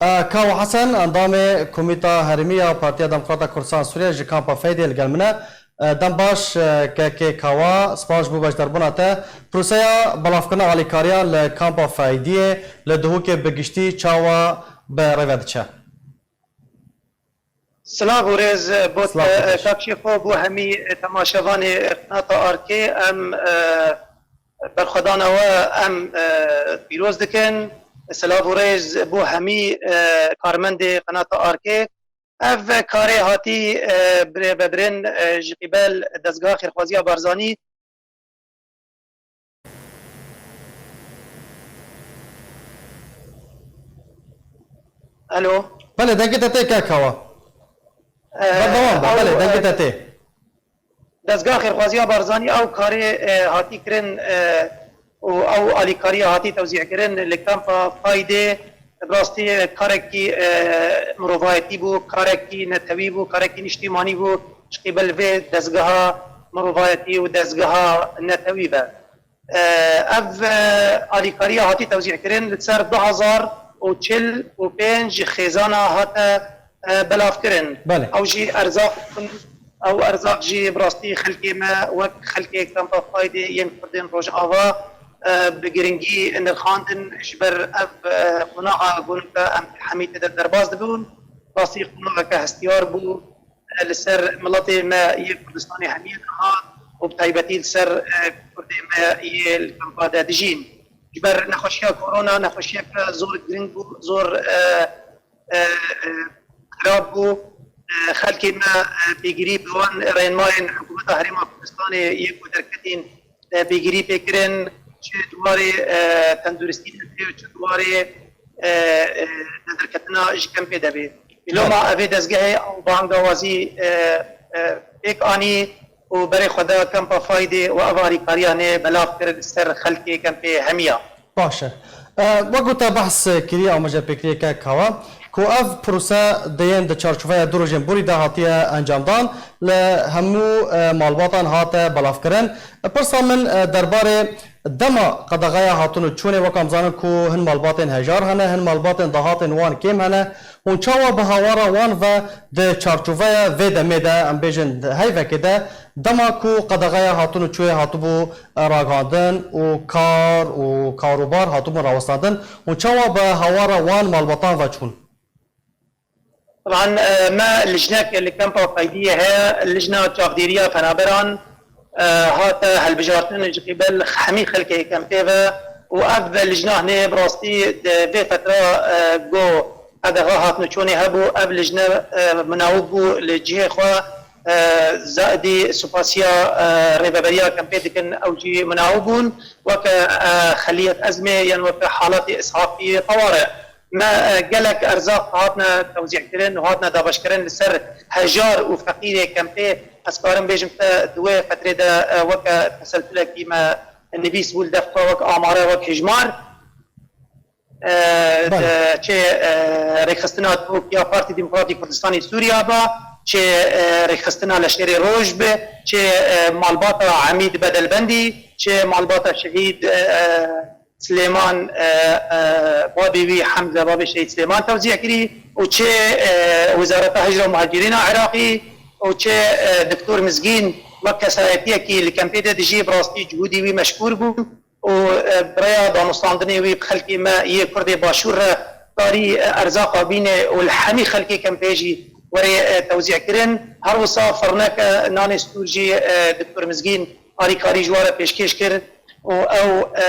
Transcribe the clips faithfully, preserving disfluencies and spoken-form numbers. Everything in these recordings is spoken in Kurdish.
E, Kawa Hesen, endamê Komîta Herêmî ya Partiya Demokrata Kurdistan Sûriye ji kampa Feydê li gel min e. E, dem baş, e, kekê Kawa, spas ji bo beşdarbûna te. Proseya belavkirina alîkariyan li kampa Feydiyê li Duhokê bi giştî çawa bi rê ve diçe? Silav û rêz bo Silav te, kardeş. Kak Şêxo, bo hemî temaşevanê Qinata Arkê, em, e, berxwedana we em, e, pîroz dikin. Silav û rêz bo hemî, e, karmendê Qinata Arkê. Ev karê hatî, e, bi rêvebirên, e, ji qîbel Dezgeha Xêrxwaziya Barzanî. Alo. Belê, dengê te tê, kek Kawa. E, Berdewam be, ew, belê, dengê te e, tê. Dezgeha Xêrxwaziya Barzanî ew karê, e, hatî kirin, e, û ew alîkariya hatî tewzîhkirin li kampa Faydê, bi rastî karekî, e, mirovayetî bû, karekî netewî bû, karekî niştîmanî bû, ji qîbel vê dezgeha mirovayetî û dezgeha netewî ve. E, ev, e, alîkariya hatî tewzîhkirin li ser du hezar û çil û pênc xêzana hate, e, belavkirin. Belê. Ew jî erzaq, ew erzaq jî bi rastî xelkê me wek xelkê kampa Faydê yên Kurdên Rojava, e, bi giringî nirxandin. Ji ber ev, e, qonaxa ku em hemî tê de derbas dibûn, rastî qonaxeke hestiyar bû, e, li ser miletê me yê Kurdistanê hemiyê de hat û bi taybetî li ser, e, Kurdê me yê li kampa de dijîn. Ji ber nexweşiya korona, nexweşiyeke zor giring bû, zor, e, e, e, xirab bû. E, xelkê me, e, pêgirî bi wan rênmayên Hikûmeta Herêma Kurdistanê yê ku derketîn, e, pêgirî pê kirin, çi di warê, e, tenduristî de bê, çi di warê, e, e, nedirketina ji kempê de bê. Loma evê dezgehê ew bangawazî, e, e, pêk anî û berê xwe da kampa Faydê û ev alîkariya nê belav kir li ser xelkê kempê hemiya. Baş e. E, wek ku te behs kiriye, amaje pêkiriyeke Kawa, ku ev prose deyên di çarçoveya du rojên borî de hatiye encamdan, li hemû, e, malbatan hate belavkirin. Pirsa min, e, derbarê dema qedexeya hatin û çûnê, wek em zanin ku hin malbatên hejar hene, hin malbatên dahatên wan kêm hene. Hûn çawa bi hawara wan ve di çarçoveya vê demê de, em bêjin di heyvekê de, dema ku qedexeya hatin û çûyê hatibû ragihandin û kar û karûbar hatibûn rawestandin, hûn çawa bi hawara wan malbatan ve çûn? Taban, e, me lijnek li kampa Faydiyê heye, lijna çavdêriya penaberan, e, hate hilbijartin ji qîbel hemî xelkê kempê ve û ev lijna hinê bi rastî di vê fetra, e, ku qedexa hatin û çûnê hebû, ev lijne, e, minaw bû li cihê xwe, e, zidî supasiya, e, rêveberiya kempê dikin, ew jî minaw bûn, weke, e, xeliyet ezmê yan weke halatê îshafî teware. Me, e, gelek erzaq hatine tewzîhkirin û hatine dabeşkirin li ser hejar û feqîrê kempê. Ez karim bêjim te di wê fetrê de, e, weke teselsulekî me nivîs bû li def xwe wek amare, wek hejmar. E, Belê. e, çi, e, rêkxistina Tirk ya Partî Demokratîk Kurdistanê Sûriya ba, çi, e, rêkxistina Leşkerê Roj bi, çi, e, malbata Emîd Bedelbendî, çi malbata Şehîd, e, e, Silêman, e, e, babê wî Hemze, babê Şehîd Silêman tewzîh kirî û çi, e, Wezareta Hicr û Muhacirîna Iraqî û çi, e, Doktor Mizgîn wek kesayetiyekî li kempê de dijî, bi rastî cihûdî wî meşkûr bû û, e, bi rêya danûstandinê wî bi xelkê me yê Kurdê Başûr re karî, e, erzaqa bîne û li hemî xelkê kempê jî were, e, tewzîh kirin. Her wisa firneke nanê stûr jî, e, Doktor Mizgîn alîkarî ji we re pêşkêş kir û ew, e,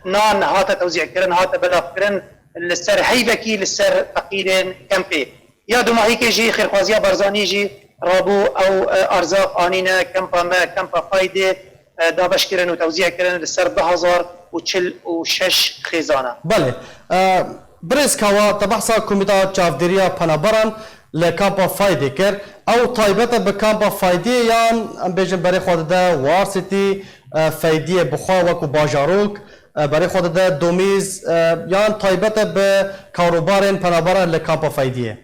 nan hate tewzîhkirin, hate belavkirin li ser heyvekî, li ser feqîrên kempê. Ya dumahîkê jî xêrxwaziya Barzanî jî rabû ew, e, erzaq anîne kempa me, kempa Faydê, e, dabeşkirin û tewzîhkirin li ser du hezar û çil û şeş xêzana. Belê. E, Birêz Kawa, te behsa Komîta Çavdêriya Penaberan li kampa Faydê kir. Ew taybet e bi kampa Faydiyê yan, em bêjin, berê xwe dide Warsitî, e, Feydiyê bi xwe wekû bajarok, e, berê xwe dide Domîz, e, yan taybet e bi karûbarên penaberan li kampa Feydiyê?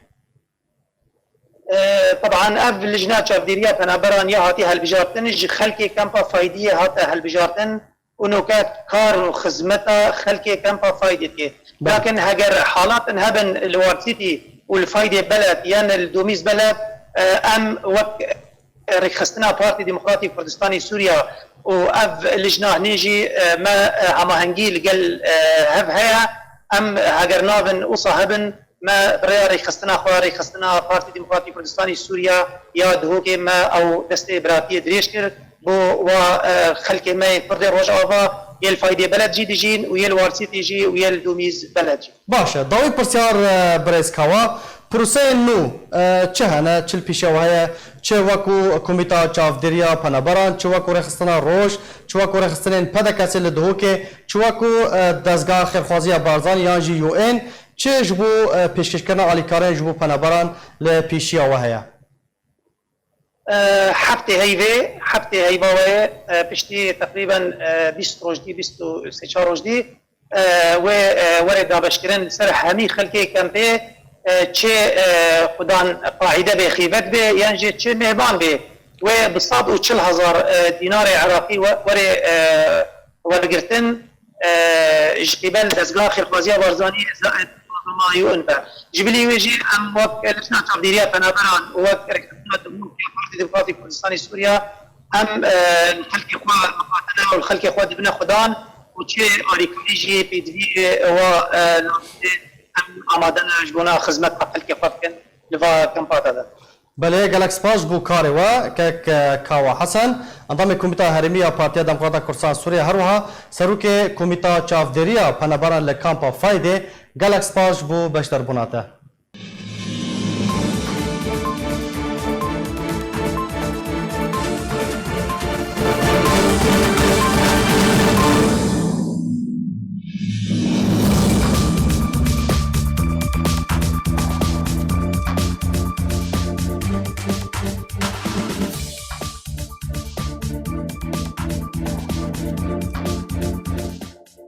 E, teban ev lijna çavdêriya penaberan ya hatî hilbijartin, ji xelkê kampa Faydiyê hate hilbijartin. û noke kar û xizmeta xelkê kempa Faydê dike. Belê. Lakin heger halatin hebin li War City û li Faydê Beled yan li Domîz Beled, e, em wek Rêkxistina Partî Demokratî Kurdistanê Sûriya û ev lijna hinê jî, e, me, e, hemahengî li gel, e, hev heye. Em heger navin wisa hebin, me bi rêya rêkxistina xwe, rêkxistina Partî Demokratî Kurdistanê Sûriya ya Duhokê me ew destê biratiyê dirêj kir bo wa, e, xelkê me yên Kurdê Rojava, yê li Faydê Beled jî dijîn û yê li War City jî û yê li Domîz Beled jî. Baş e. Dawî pirsyar, e, birêz Kawa, proseyên nû, e, çi hene, çi li pêşiya we heye, çi wekû Komîta Çavdêriya Penaberan, çi wekû Rêxistina Roj, çi wekû rêxistinên P D K S li Duhokê, çi wekû, e, Dezga Xêrxwaziya Barzanî yan jî U N, çi ji bo, e, pêşkêşkirina alîkariyên ji bo penaberan li pêşiya we heye? E, heftê heyvê, heftê heyva we ye, e, piştî teqrîben, e, bîst roj dî, bîst û sê çar roj dî, e, wê, e, were dabeşkirin li ser hemî xelkê kempê, e, çi, e, xudan qaîde bê, xîvet bê, yan jî çi mêhban bê, wê bi sed û çil hezar, e, dînarê Iraqî we-, were, e, wergirtin, e, ji qîbel Dezgeha Xêrxwaziya Barzanî, za-, Mayûn be. Ji bilî wê jî em wek Lijna Çavdêriya Penaberan û wek Rêkxistina Demokratîk ya Partî Demokratîk Kurdistanê Sûriya em, e, li xelkê xwe miqate ne û li xelkê xwe dibine xudan û çi alîkarî jî pêdivî, e, wa, e, lazim e, em amade ne ji bona xizmeta xelkê xwe bikin li va kempata de. Belê, gelek spas ji bo karê we, kek, e, Kawa Hesen, endamê Komîta Herêmî ya Partiya Demokrata Kurdistan Sûriye, her wiha serokê Komîta Çavdêriya Penaberan li kampa Faydê, gelek spas ji bo beşdarbûna te.